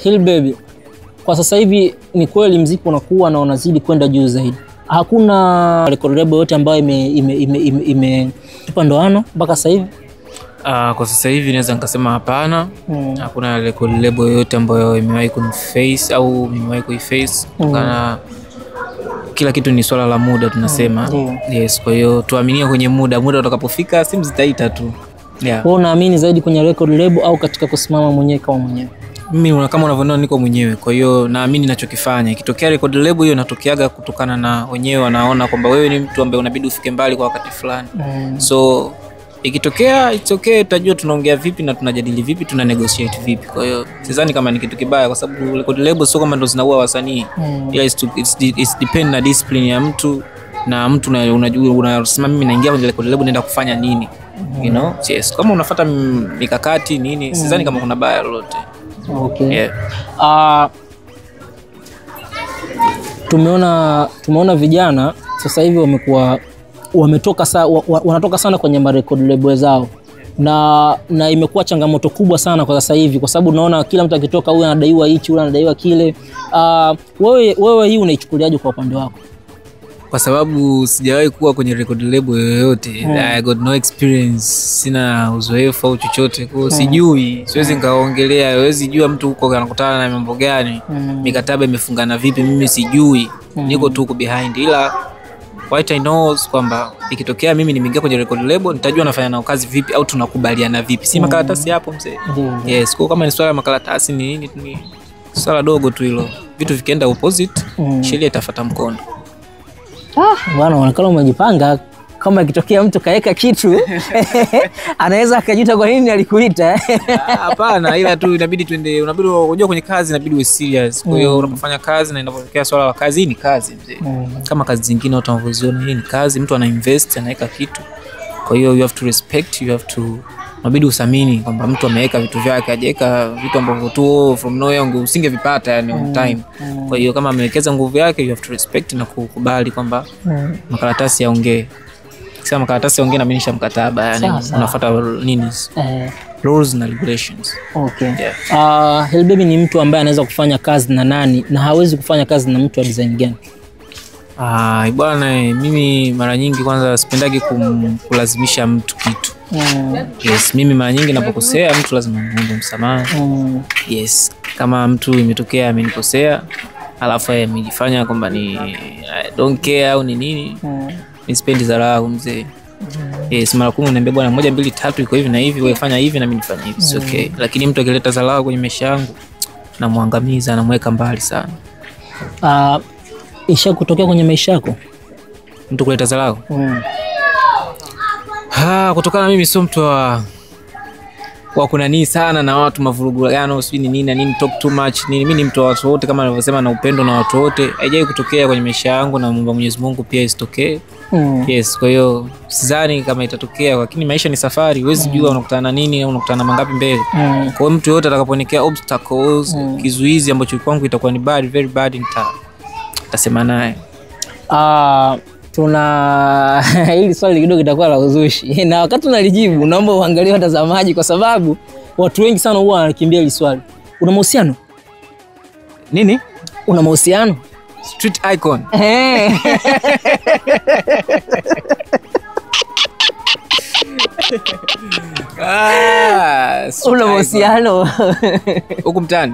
Hill Baby, kwa sasa hivi ni kweli muziki unakuwa na unazidi kwenda juu zaidi. Hakuna record label yote ambayo imetupa ndoano mpaka sasa hivi? Kwa sasa hivi naweza nikasema hapana. Hakuna record label yoyote ambayo imewahi kuniface au nimewahi kuiface. Kutokana kila kitu ni swala la muda tunasema. Yes, kwa hiyo tuaminie kwenye muda, muda utakapofika simu zitaita tu. Yeah. Wewe unaamini zaidi kwenye record label au katika kusimama mwenyewe kama mwenyewe? Mimi kama unavyoona niko mwenyewe, kwa hiyo naamini ninachokifanya. Ikitokea record label hiyo inatokeaga kutokana na wenyewe wanaona kwamba wewe ni mtu ambaye unabidi ufike mbali kwa wakati fulani. So ikitokea it's okay, tutajua tunaongea vipi na tunajadili vipi, tuna negotiate vipi. Kwa hiyo sidhani kama ni kitu kibaya, kwa sababu record label sio kama ndo zinaua wasanii. Ila it's depend na discipline ya mtu, na mtu unajua unasema mimi naingia kwenye record label naenda kufanya nini. You know? Yes, kama unafuata mikakati nini, sidhani kama kuna baya lolote. Okay. Yeah. Tumeona vijana sasa hivi wamekuwa wametoka wanatoka sana kwenye record label zao. Na imekuwa changamoto kubwa sana kwa sasa hivi, kwa sababu unaona kila mtu akitoka huyu anadaiwa hichi, huyu anadaiwa kile. Wewe hii unaichukuliaje kwa upande wako? Kwa sababu sijawahi kuwa kwenye record label yoyote. I got no experience, sina uzoefu au chochote. Kwa hiyo sijui, siwezi nikaongelea, siwezi jua mtu huko anakutana na mambo gani, mikataba imefungana vipi, mimi sijui. Niko tu huko behind. Ila what I know is kwamba ikitokea mimi nimeingia kwenye record label, nitajua nafanya nao kazi vipi au tunakubaliana vipi. Si makaratasi hapo mzee. Yes, kwa kama ni swala la makaratasi ni nini, ni swala dogo tu hilo. Vitu vikienda opposite, sheria itafuata mkondo. Bwana, unaonekana umejipanga. Kama ikitokea mtu kaeka kitu anaweza akajuta kwa nini alikuita. Hapana, ila tu inabidi tuende, unabidi unajua kwenye kazi inabidi uwe serious. Kwa hiyo unapofanya kazi na inapotokea swala la kazi, hii ni kazi mzee. Kama kazi zingine watu wanavyoziona, hii ni kazi, mtu ana invest, anaweka kitu. Kwa hiyo you have to respect, you have to, inabidi usamini kwamba mtu ameweka vitu vyake, hajaweka vitu ambavyo tu from nowhere usingevipata yani on time. Kwa hiyo kama amewekeza nguvu yake, you have to respect na kukubali kwamba makaratasi yaongee. Sasa makaratasi yaongee inamaanisha mkataba, yani unafuata nini? Rules na regulations. Okay. Yeah. Hill Baby ni mtu ambaye anaweza kufanya kazi na nani na hawezi kufanya kazi na mtu wa design gani? Bwana, mimi mara nyingi kwanza sipendagi kulazimisha mtu kitu. Yes, mimi mara nyingi ninapokosea mtu lazima niombe msamaha. Yes, kama mtu imetokea amenikosea alafu yeye amejifanya kwamba ni I don't care au ni nini, mimi sipendi dharau mzee. Yes, mara 10 niambia bwana 1 2 3 iko hivi na hivi, wewe fanya hivi na mimi nifanye hivi. It's okay. Lakini mtu akileta dharau kwenye maisha yangu namuangamiza, namweka mbali sana. Isha kutokea kwenye maisha yako mtu kuleta dharau? Kutokana mimi sio mtu wa kunani sana na watu mavurugano, sijui ni nini na nini, talk too much nini. Mimi ni mtu wa watu wote kama nilivyosema, na upendo na watu wote. Haijawahi kutokea kwenye maisha yangu, na muomba Mwenyezi Mungu pia isitokee. Yes, kwa hiyo sidhani kama itatokea, lakini maisha ni safari, huwezi jua unakutana na nini au unakutana na mangapi mbele. Kwa hiyo mtu yote atakaponekea obstacles, kizuizi ambacho kwangu itakuwa ni bad, very bad, nitasema naye. Tuna hili swali kidogo litakuwa la uzushi. Na wakati unalijibu naomba uangalie watazamaji, kwa sababu watu wengi sana huwa wanakimbia hili swali. Una mahusiano? Nini? Una mahusiano? Street icon. Una mahusiano? Huku mtaani?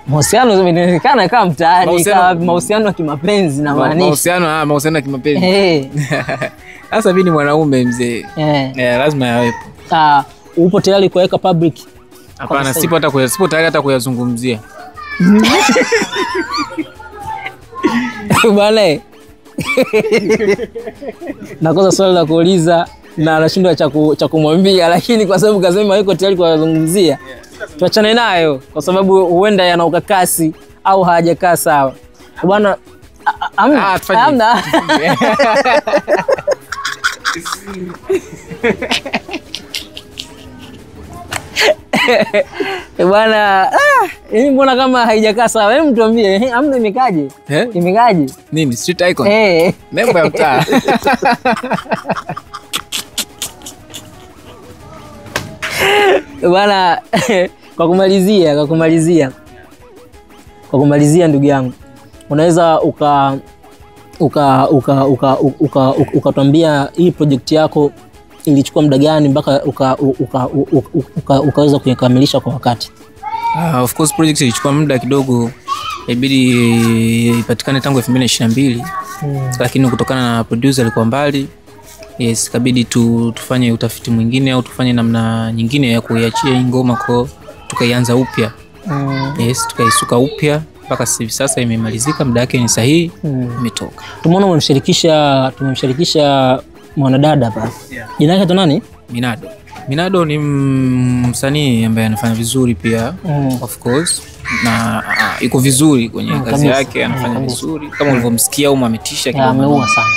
Mahusiano inawezekana kama mtaani, kama mahusiano ya kimapenzi na maanisha. Mahusiano, mahusiano ya kimapenzi. Sasa mimi ni mwanaume mzee. Lazima yawepo. Upo tayari kuweka public? Hapana, sipo tayari hata kuyazungumzia. Bale. Nakosa swali la kuuliza na anashindwa cha kumwambia, lakini kwa sababu kasema yuko tayari kuyazungumzia, tuachane nayo kwa sababu huenda yana ukakasi au hajakaa sawa. Bwana, amna. Bwana, mimi mbona kama haijakaa sawa? Hebu mtuambie, amna imekaje? Imekaje? Nini? Street icon? Nembo ya mtaa. Bwana, Kwa kumalizia ndugu yangu, unaweza ukatuambia hii project yako ilichukua muda gani mpaka ukaweza kuikamilisha kwa wakati? Of course project ilichukua muda kidogo, ibidi ipatikane tangu 2022. Lakini kutokana na producer alikuwa mbali, yes, ikabidi tufanye utafiti mwingine au tufanye namna nyingine ya kuiachia hii ngoma, kwa tukaianza upya. Yes, tukaisuka upya mpaka hivi sasa imemalizika, muda wake ni sahihi, imetoka. Tumeona tumemshirikisha mwanadada hapa. Jina lake nani? Minado. Minado ni msanii ambaye anafanya vizuri pia, of course, na yuko vizuri kwenye kazi yake, anafanya vizuri kama ulivyomsikia au ametisha kidogo. Ameua sana.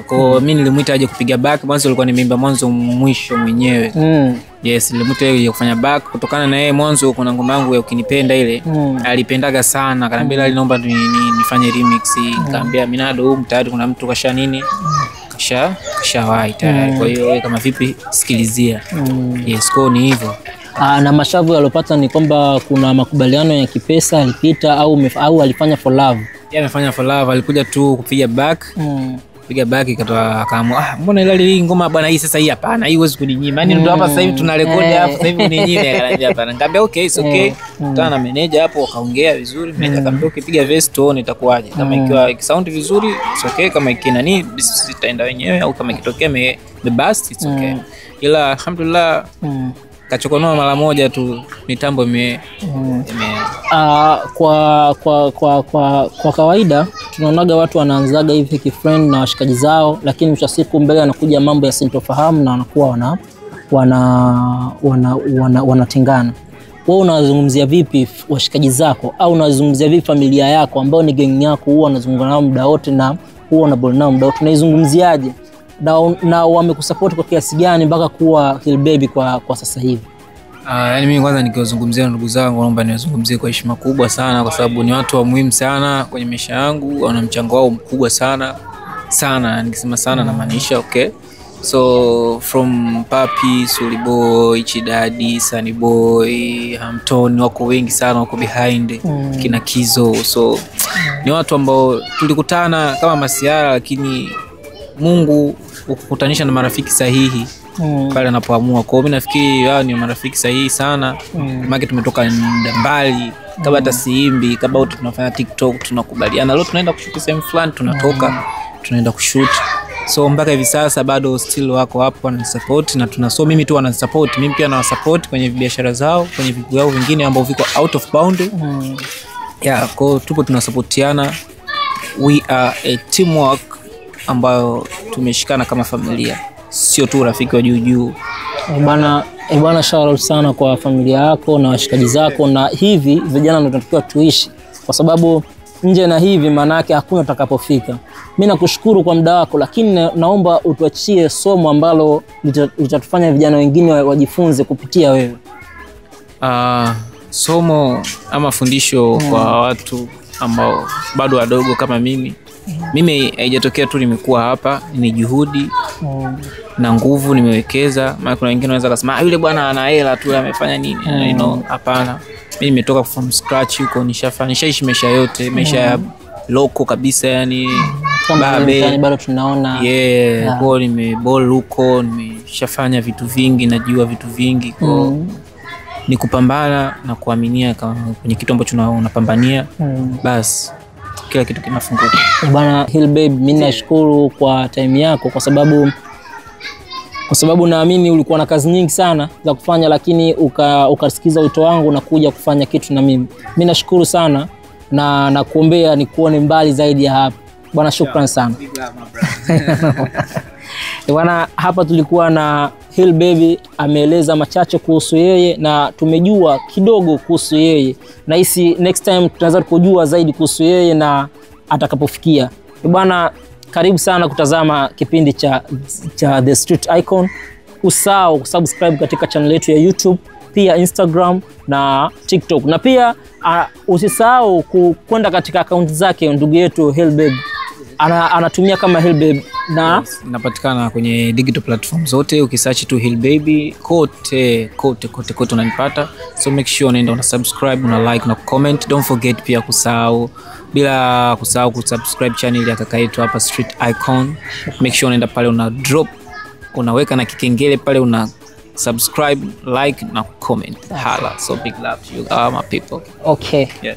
Kwa mimi nilimuita aje kupiga back, mwanzo alikuwa nimeimba mwanzo mwisho mwenyewe. Yes, nilimuita yeye kufanya back kutokana na yeye mwanzo kuna ngoma yangu ya Ukinipenda ile alipendaga sana, akaniambia naomba nifanye remix. Nikamwambia Minado, huu tayari kuna mtu kasha nini? Kashawahi tayari. Kwa hiyo wewe kama vipi sikilizia. Yes, kwa ni hivyo. Na mashavu aliyopata ni kwamba kuna makubaliano ya kipesa alipita au alifanya for love? Yeye amefanya for love, alikuja tu kupiga back. Piga back ikatoa akaamua, mbona ile hii ngoma bwana hii sasa hii hapana, hii huwezi kuninyima. Yaani ndio hapa sasa hivi tuna rekodi hapo sasa hivi uninyime. Akaniambia hapana. Nikamwambia okay, it's okay. Kutana na manager hapo wakaongea vizuri. Manager akamwambia okay, piga verse tuone itakuwaje. Kama ikiwa sound vizuri it's okay, kama ikina nini sitaenda wenyewe au kama ikitokea me bust it's okay. Ila alhamdulillah kachokonoa mara moja tu mitambo ime Kwa kawaida tunaonaga watu wanaanzaga hivi kifriend na washikaji zao, lakini mwisho wa siku mbele anakuja mambo ya sintofahamu na wanakuwa wanatengana. Wewe unazungumzia vipi washikaji zako au unazungumzia vipi familia yako ambao ni gang yako, huwa unazungumza nao muda wote na huwa unabol nao muda wote, unaizungumziaje na wamekusupport kwa kiasi gani mpaka kuwa Hill Baby kwa sasa hivi? Yaani mimi kwanza nikiwazungumzia ndugu zangu naomba niwazungumzie kwa heshima kubwa sana, kwa sababu ni watu wa muhimu sana kwenye maisha yangu, wana mchango wao mkubwa sana sana, nikisema sana namaanisha okay. So from Papi, Suli Boy, Chidadi, Sunny Boy, Hampton, wako wengi sana wako behind, kina Kizo. So ni watu ambao tulikutana kama masiara, lakini Mungu ukukutanisha na marafiki sahihi pale anapoamua. Kwa hiyo mimi nafikiri hao ni marafiki sahihi sana. Maana tumetoka mbali, kama hata siimbi, kama wote tunafanya TikTok tunakubaliana leo tunaenda kushoot sehemu fulani, tunatoka tunaenda kushoot. So mpaka hivi sasa bado still wako hapo wananisupport na tunaso mimi tu wananisupport, mimi pia nawasupport kwenye biashara zao, kwenye vitu vyao vingine ambao viko out of bound. Yeah, kwa tupo tunasupportiana. We are a teamwork ambayo tumeshikana kama familia, sio tu rafiki wa juu juu. Bwana, shout out sana kwa familia yako na washikaji zako, na hivi vijana ndio tunatakiwa tuishi, kwa sababu nje na hivi maana yake hakuna utakapofika. Mimi nakushukuru kwa muda wako, lakini naomba utuachie somo ambalo litatufanya vijana wengine wajifunze kupitia wewe. Somo ama fundisho kwa watu ambao bado wadogo kama mimi. Mimi haijatokea tu nimekuwa hapa, ni juhudi na nguvu nimewekeza. Maana kuna wengine wanaweza kusema yule bwana ana hela tu amefanya nini? You know, hapana. Mimi nimetoka from scratch huko, nishaishi maisha yote, maisha ya loko kabisa, yani babe bado tunaona. Yeah, kwa nimeball huko, nimeshafanya vitu vingi, najua vitu vingi. Kwa ni kupambana na kuaminia kwenye kitu ambacho unapambania. Bas kila kitu kinafunguka. Bwana Hill Baby, mimi nashukuru kwa time yako, kwa sababu naamini ulikuwa na kazi nyingi sana za kufanya, lakini ukasikiza wito wangu na kuja kufanya kitu na mimi. Mimi nashukuru sana na nakuombea nikuone mbali zaidi ya hapa. Bwana, shukrani sana. Bwana, hapa tulikuwa na Hill Baby, ameeleza machache kuhusu yeye na tumejua kidogo kuhusu yeye. Na hisi next time tunaweza kujua zaidi kuhusu yeye na atakapofikia. Bwana, karibu sana kutazama kipindi cha The Street Icon. Usahau kusubscribe katika channel yetu ya YouTube, pia Instagram na TikTok. Na pia usisahau kwenda katika account zake ndugu yetu Hill Baby. Anatumia kama Hill Baby Na Inapatikana kwenye digital platform zote, ukisearch tu Hill Baby kote kote kote kote unanipata. So make sure unaenda una subscribe, una like na comment. Don't forget pia kusahau, bila kusahau kusubscribe channel ya kaka yetu hapa Street Icon. Make sure unaenda pale una drop, unaweka na kikengele pale, una subscribe, like na comment. Hala. So big love to you all my people. Okay. Yeah.